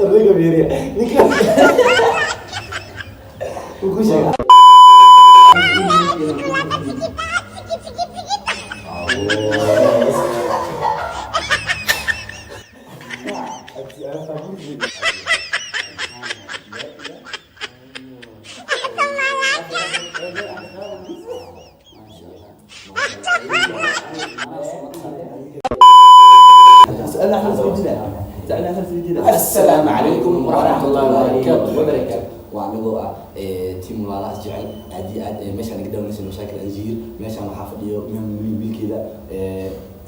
Odayga fiiriya. Ninkaas wuu ku sheegay. سألنا احنا سويدنا، سألنا احنا سويدنا. Assalaamu calaykum waraxmatullaahi wabarakaatu. Wabarakaatu. Waa anigoo ah team walaalahaas jecel aad iyo aad. Meeshaan naga daawanaysa Mashaakil Anziir. Meeshaan waxaa fadhiyo wiilkeeda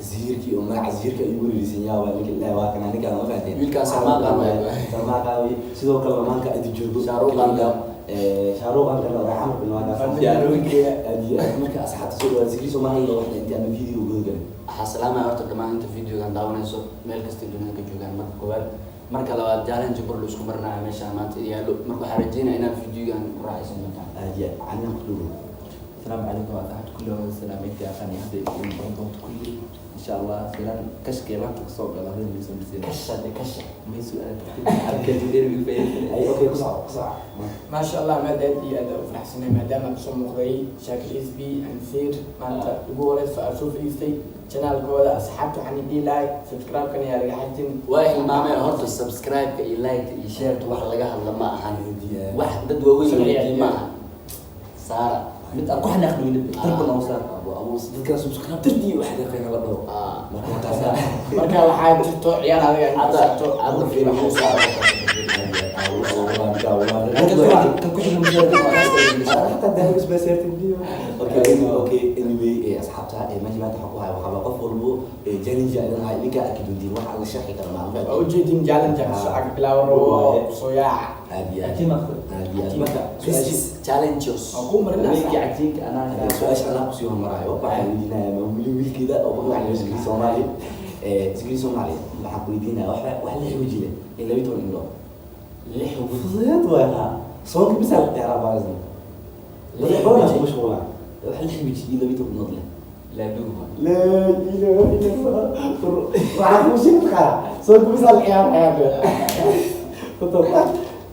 Ziirkii oo magaca Ziirka igu wareerisan yaa waa ninka ilaahay waa kana ninkaan ma fahanteen. Wiilkaan Salmaan Khan waaye. Salmaan Khan waaye. Sidoo kale lamaanka adi joogo Shaaruq Khan. Shaaruq Khan kana waa xamar bin waa kaas. Shaaruqkeeda. Aad iyo aad. Marka asxaabta soo dhawaad, Zikri Soomaaliya waxna inta aan video guda galin. Waxaa salaamaya horta dhammaan inta videogan daawanayso meel kastay dunida ka joogaan. Marka koowaad, marka labaad, challenge bur la isku marinayo meeshaan maanta yaallo. Marka waxaa rajeynaya inaad videogan ku raaxaysan doontaan. Aad iyo aad canaan ku dhowow. السلام عليكم أصحاب كل يوم، السلام انت أخاني هذا يكون كل إن شاء الله. سلام كشك لا تقصوا على هذا اللي يسمى Kasha de kasha. ما يسوي أنا تكتب حركة جديدة بالفعل. Ay, okay, ku soco, ku soco. Maasha Allah, maad aad iyo aad u faraxsanay maadaama kasoo muuqday Shaakir Isbi Ansiir maanta ugu horeyso aad soo fadhiistay channelkooda. Asxaabta waxaan idin dhihi lahay subscribe-kan ayaa laga xajin. Waa hilmaameen horta subscribe-ka iyo like iyo share-ta. Wax laga hadla ma ahan, wax dad waaweyn weydiin ma aha saara. Mid aan ku xanaaqno weli darban oo saar. Abu abu dadka subscribe tartii wax deeqayna la dhaho. Marka taasa. Marka waxaa jirto ciyaar adiga in Hadda saarto. Hadda fiiri wuu saara. Kan ku xiga حتى ده مش بس. Okay, okay, anyway, asxaabta, meesha maanta waxaan ku hayo waxaa qof walbo challenge idan hayo idinka arki doontiin waxa la sharxi karo ma. Waa ujeedin challenge aan soo ag bilaawo rabo soo yaaca. Aad iyo aad, aad iyo aad. Marka This is challenges. Waan kuu marinaa. Wiilkii cajiinka anaa. Su-aasha anaa kusii hormarayo waxaan weydiinayaa wili wiilkeeda oo ku magac Zikri Soomaali. Zikri Soomaali, waxaan ku weydiinayaa wax lix waji leh in 12 indhood. Lix waji? Fudeed waay ha soonka bisa la ciyaara baarisna. Lix lix badan waji. ku mashquulaan wax lix waji iyo 12 indhood leh. Laaduhu. لا إله إلا الله. waxaan kuu sheegi karaa soonka bisa la ciyaaraya.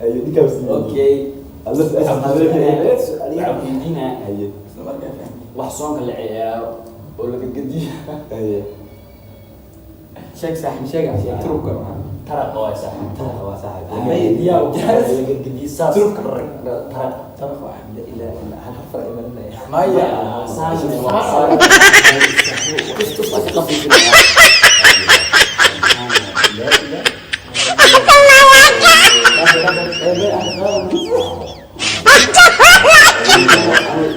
Ayo ninkaa bas. Okay. Alla su-aasha. Waxaan weydiinaa Haye. Isla markaa fahmi. Wax soonka la ciyaaro oo laga gediyo. Haye. Sheeg saaxiib. Sheega turubka maxaa? Taraqa waa saaxiib. Taraqa waa saaxiib. May diyaar. Laga gediyo saas. Turubka. Taraqa. Taraq waa. لا إله إلا هل حفر إيماننا. Maya. Saan waa saan. Tus tus waa ka qafiifinaya. لا لا.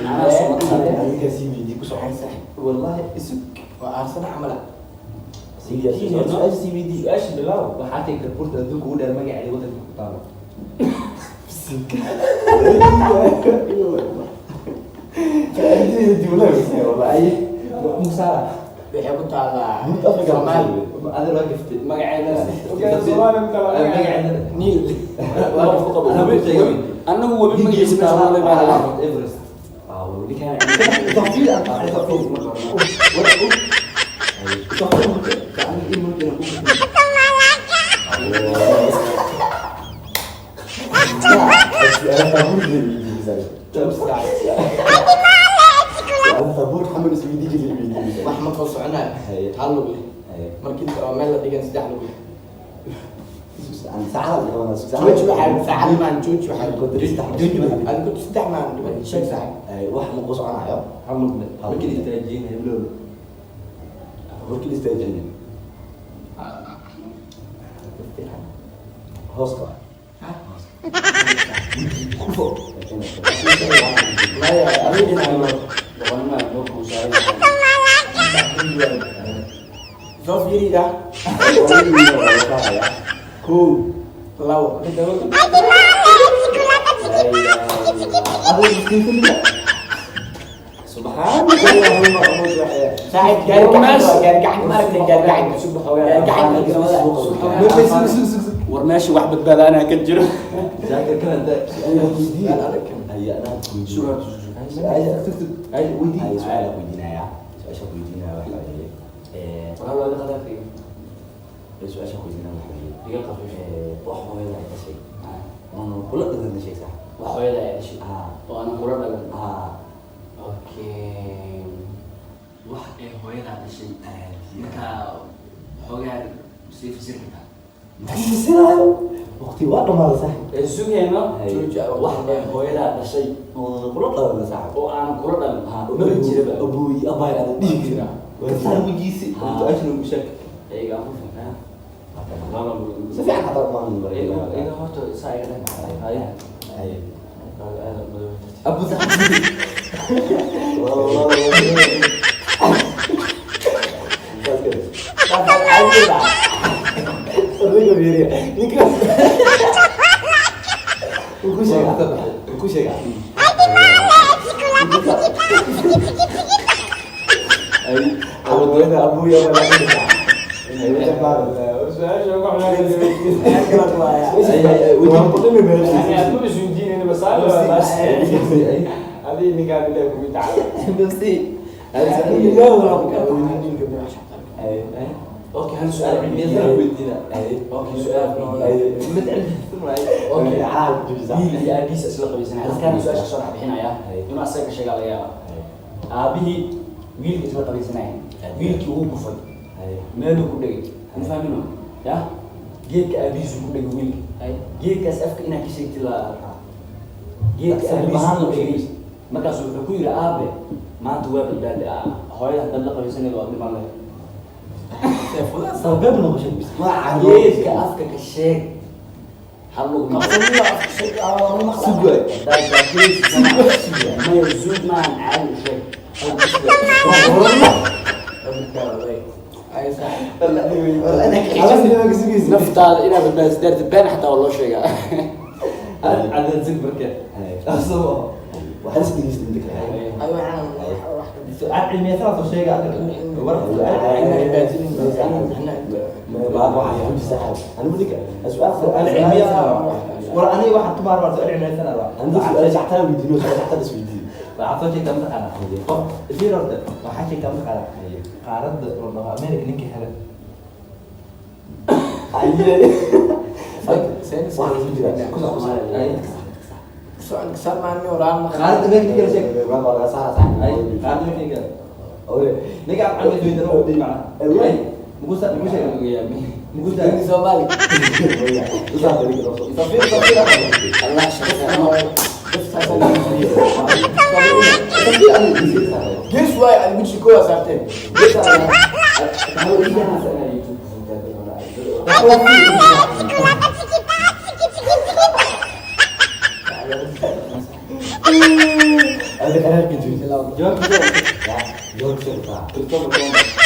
Anaa soo maqlay. Adiga sii weydii, ku socon. والله اسك. Waa aarsana camal ah. Su-aasha sii weydii. su-aasha bilow. Waxaa tagi buurta adduunka ugu dheer magaceeda wadanka ku taalo. Musaara. Waxay ku taalaa Buurta Afrika. Soomaali. Adeer waa gaftay magaceeda. Magaceeda Niil. Waa ku qabo. Annagu webi magaciisa meesha noo leeyahay. Everest. Wax ma koo soconayo. Hal lug leh. Markii oo meel la dhigan saddex lug leh. Jooji waxaa saacad maan jooji waxaa. Adiga kuntu saddex maan dhiman. Sheeg saaxiib. Wax ma ku soconayo. Markii la istaajiyey heblow. Markii la istaajiyay hooska. Maya, adiga dhinaca. Boqolnimo loo kuusaaray. Soo fiirida. Kow, labo. Saaxiib, gaari gacan waa gaari gacan, maaragtay gaari gacan. Gaari gacan. War meesha wax badbaadaanaa ka jiro. Jaakir kala da. Su'aal adag kan. Ay, weydii. Ay, su-aal ku weydiinaya, su-aasha ku weydiinaya waxa weeye Walaal, waa qadaafay. Su-aasha ku weydiinaya waxa weeye Iga qafiif. Wax hooyada ay dhashay oona kula dhalan dhashay, sax? Wax hooyada ay dhashay Ah. oo aan kula dhalan? Ah. Okay, wax ay hooyadaa dhashay marka xoogaa sii fasir kartaa? Maxaa fasiraayo? Waqti waa dhamaaday, sax? Ee, sugayno. Jooji. Wax ay hooyadaa dhashay oona kula dhalan, sax? oo aan kula dhalin. Ah. Maba jiraba. Abuy abaay aan dhihi jiraa. Kasaar wejiisi. Ah. Su-aasha nagu sheeg. Iga afuufin. Si fiican hadaa maan. Iga horta isaa iga dhex. Ay. Ay. Aad madow. Abu saxib. Ku sheega. Ay. Abuya abuya. Su-aasha ugu Ay. Adii ninkaan ilaahay kugu tacala. Nafsi. Okay, hal su-aal. Cilmiyadana weydiina. Okay, su-aal. Mid cilmi. Okay, wiil iyo aabihiisa isla qabaysanaya. Halkaan su-aasha soo dhex bixinaya inuu asaga ka sheegaa laga yaaba. Aabihii wiilka isla qabaysanaya, wiilkii wuu kufay, meeluu ku dhegay, ma fahmino ya? Geedka aabihiisu ku dhegay wiilka. Geedkaas afka inaad ka sheegtid la geedka aabihiisu ku dhegay. Markaasu wuxuu ku yidhi, "Aabe, maanta waa badbaaday. Hooyada haddaad la qabaysanayda waad dhiman lahayd." Sabab noqoshay bis. Geedka afka ka sheeg, hal lagu Sugay. Maya, zuug maahan, caadi u sheeg. Naftaada inaad badbaadiso darteed been xataa waa loo sheegaa. Cadaad sig marka. Asoo. Waxaa is dhegeysta inta kale. Su'aal cilmiyadana soo sheega adiga. War su'aal. Su'aal cilmiyadana. War aniga waxaan ku maarmaa su'aal cilmiyadana. Waxaad soo sheegtaa mataqaanaa qof fiir horta waxaa sheegtaa mataqaanaa qaaradda la dhaho America ninka helay. Qaaradda America ninka helay sheeg. Ay, qaaradda America ninka helay. Ninka aan cilmi weydiin oo macnaha. Ay, mugu sa mugu sheeg mugu sa. Safiir safiir. Allah shaqo. Gees waay, aad weji kooda saarteen. Jawaab. Christopher Columbus.